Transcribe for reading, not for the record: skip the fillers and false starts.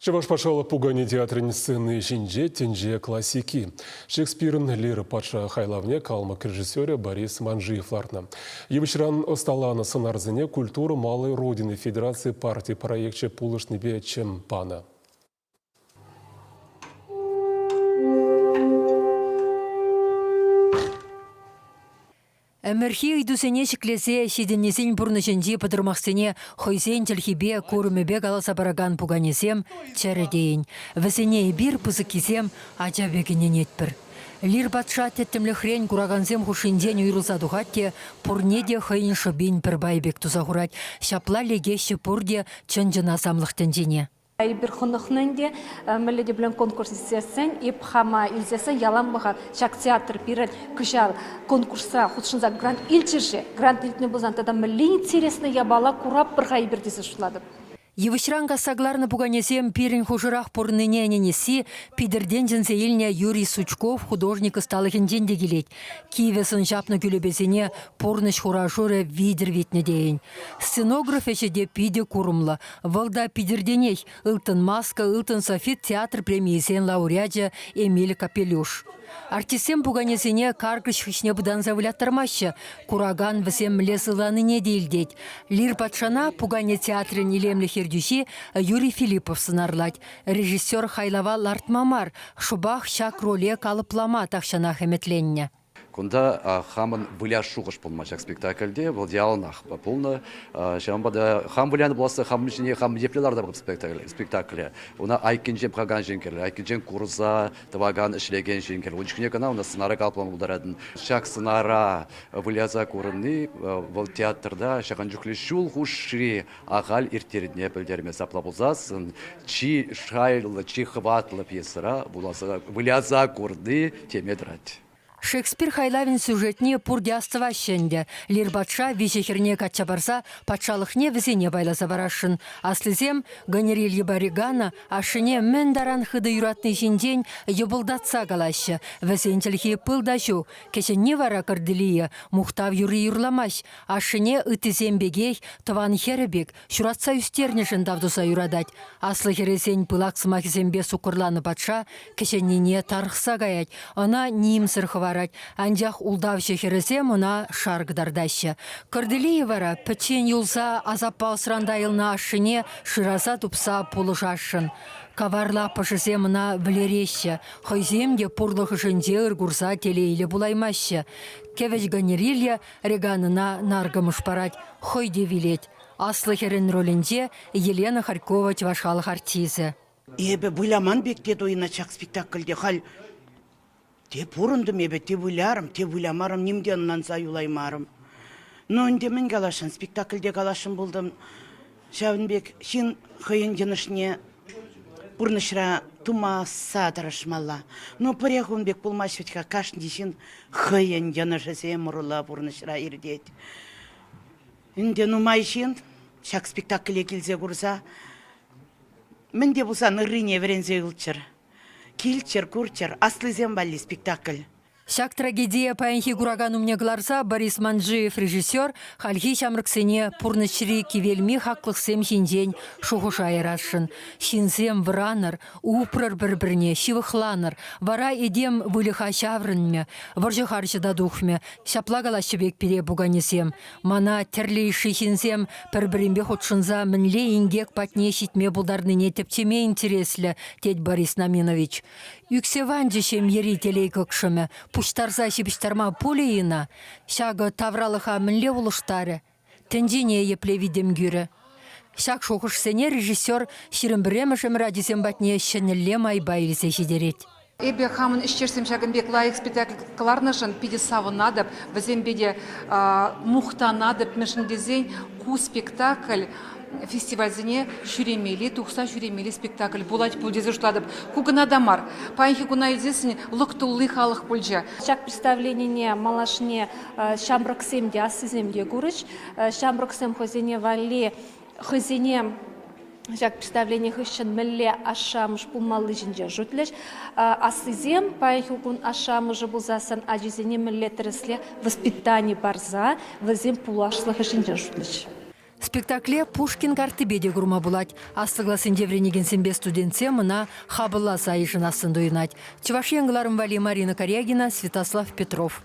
Чӑваш патшалӑх пукане театрӗн сцени ҫинче тӗнче классики. Шекспирӑн Лира патша хайлавне калмӑк режиссерӗ Борис Манжиев лартнӑ. Йывӑҫран ӑсталанӑ сӑнарсене «Культура малой Родины» федераци парти проекчӗ пулӑшнипе чӗм панӑ. Ӗмӗрхи ыйтусене ҫӗклесе ҫитӗннисен пурнӑҫӗнчи пӑтӑрмахсене хӑйсен чӗлхипе, курӑмӗпе каласа паракан пуканесем чӗрӗ тейӗн. Вӗсене эпир, пысӑккисем, ача пек ӗненетпӗр. Лир патша тӗттӗмлӗхрен куракансем хушшинчен уйрӑлса тухать те пурне те хӑйӗн шӑпин пӗр пайӗ пек туса хурать. Ҫапла лекеҫҫӗ пурте чӑн-чӑн асамлӑх тӗнчине. Эпир хӑнӑхнӑ ӗнтӗ, мӗнле те пулин конкурс илсессӗн, эп хама илсессӗн яланлӑха ҫак театр пирӗн кӑҫал конкурсра хутшӑнса грант илчӗ-ши? Грант илтнӗ пулсан тата мӗнле интереслӗ япала куратпӑр-ха эпир тесе шутлатӑп. Йывӑҫран касса кӑларнӑ пуканесем пирӗн хушӑрах пурӑннине ӗненесси Питӗртен чӗнсе илнӗ Юрий Сучков художник ӑсталӑхӗнчен те килет. Кивӗ сӑн ҫапнӑ кӳлепесене пурнӑҫ хура-шурӗ витӗр витнӗ тейӗн. Сценограф ӗҫӗ те питӗ курӑмлӑ. Вӑл та Питӗртенех «Ылтӑн маска», «Ылтӑн софит» театр премийӗсен лауреачӗ Эмиль Капелюш. Артистсем пуканесене каркӑҫ хыҫне пытанса выляттармаҫҫӗ. Куракан вӗсем мӗнле сывланине те илтет. Лир патшана пукане театрӗн илемлӗх ертӳҫи Юрий Филиппов сӑнарлать. Режиссер хайлава лартма мар, шӑпах ҫак роле калӑплама тахҫанах ӗмӗтленнӗ. Кунта хамӑн выляс шухӑш пулман ҫак спектакльте, вӑл яланах пулнӑ. Ҫавӑнпа та хам вылянӑ пуласса хам ҫине хам епле лартӑп спектакле. Уна айккинчен пӑхакан ҫын кирлӗ, айккинчен курса тӑвакан, ӗҫлекен ҫын кирлӗ. Ун чухне кӑна уна сӑнара калӑплама пултаратӑн. Ҫак сӑнара выляса курӑнни вӑл театрта ҫакӑн чухлӗ ҫул хушши ахаль ирттернине пӗлтерме сапла пулсассӑн чи шайлӑ, чи хӑватлӑ пьесӑра выляса курни теме тӑрать. Шекспир хайлавӗн сюжетне пурте астӑваҫҫӗ ӗнтӗ. Лир патша виҫӗ хӗрне качча парса патшалӑхне вӗсене пайласа парасшӑн. Аслисем Гонерильӑпа Регана ашшӗне мӗн таран хытӑ юратни ҫинчен йӑпӑлтатса калаҫҫӗ. Вӗсен чӗлхи пыл та ҫу. Кӗҫӗнни вара Корделия мухтав юрри юрламасть. Ашшӗне ыттисем пекех тӑван хӗрӗ пек ҫуратса ӳстернӗшӗн тав туса юратать. Аслӑ хӗрӗсен пылак сӑмахӗсемпе суккӑрланӑ патша кӗҫӗннине тарӑхса каять, ӑна нимсӗр хӑварать, анчах ултавҫӑ хӗрӗсем ӑна шар кӑтартаҫҫӗ. Корделия вара пӗччен юлса асаппа ӑсран тайӑлнӑ ашшӗне шыраса тупса пулӑшасшӑн. Каварлӑ аппӑшӗсем ӑна вӗлереҫҫӗ, хӑйсем те пурлӑх ӑшӗнче ыр курса телейлӗ пулаймаҫҫӗ. Кӗвӗҫ Гонерилья Реганӑна наркӑмӑш парать, хӑй те вилет. Аслӑ хӗрӗн ролӗнче Елена Харькова чӑваш халӑх артисчӗ. Эпӗ выляман пек те туйӑнать ҫак спектакльте. Халь те пурӑнтӑм эпӗ, те вылярӑм, те вылямарӑм, ним те ӑнланса юлаймарӑм. Ну, ӗнтӗ мӗн каласшӑн, спектакльте каласшӑн пултӑм. Ҫавӑн пек ҫын хӑйӗн йӑнӑшне пурнӑҫра тумасса тӑрӑшмалла. Ну, пӗрех ун пек пулмасть вӗт-ха, кашни ҫын хӑйӗн йӑнӑшӗсем урлӑ пурнӑҫра иртет. Ӗнтӗ нумай ҫын ҫак спектакле килсе курса мӗн те пулсан ыррине вӗренсе юлччӑр. Килччӗр, курччӑр, аслисем валли спектакль. Ҫак трагедие паянхи куракан умне кӑларса Борис Манджиев режиссер хальхи ҫамрӑксене пурнӑҫри кивелми хаклӑхсем ҫинчен шухӑша ярасшӑн. Ҫынсем вӑранӑр, упрӑр пӗр-пӗрне, ҫывӑхланӑр, вара этем выльӑха ҫаврӑнмӗ, вӑрҫӑ-харҫӑ та тухмӗ. Ҫапла калаҫҫӗ пек пире пуканесем. Мана тӗрлӗ йышши ҫынсем пӗр-пӗринпе хутшӑнса мӗнле инкек патне ҫитме пултарнине тӗпчеме интереслӗ, тет Борис Наминович. Ӳксе ванчӗ ҫемьери телей кӑкшӑмӗ, пуҫтарса ҫыпӑҫтарма пулӗ-и ӑна? Ҫакӑ тавралӑха мӗнле улӑштарӗ? Тӗнчене епле витӗм кӳрӗ? Ҫак шухӑшсене режиссер 21-мӗш ӗмӗр ачисем патне ҫӗнӗлле майпа илсе ҫитерет. Эпӗ хамӑн ӗҫтешсем ҫакӑн пек лайӑх спектакль кӑларнӑшӑн питӗ савӑнатӑп, вӗсемпе те мухтанатӑп, мӗншӗн тесен ку спектакль фестивальсене ҫӳремелли, тухса ҫӳремелли спектакль пулать пуль тесе шутлатӑп. Ку кӑна та мар. Паянхи куна илсессӗн лӑк тулли халӑх пулчӗ. Ҫак представленине малашне ҫамрӑксем те, аслисем те курӗҫ. Ҫамрӑксем хӑйсене валли хӑйсене ҫак представлени хыҫҫӑн мӗнле ашшӗ-амӑш пулмалли ҫинчен шутлӗҫ. Аслисем паянхи кун ашшӗ-амӑшӗ пулсассӑн ачисене мӗнле тӗрӗсле воспитани парса вӗсен пуласлӑхӗ ҫинчен шутлӗҫ. Спектакле Пушкин карттипе те курма пулать. Аслӑ классенче вӗренекенсемпе студентсем ӑна хапӑлласа йышӑнассӑн туйӑнать. Чӑваш Ен кӑларӑм валли Марина Карягина, Святослав Петров.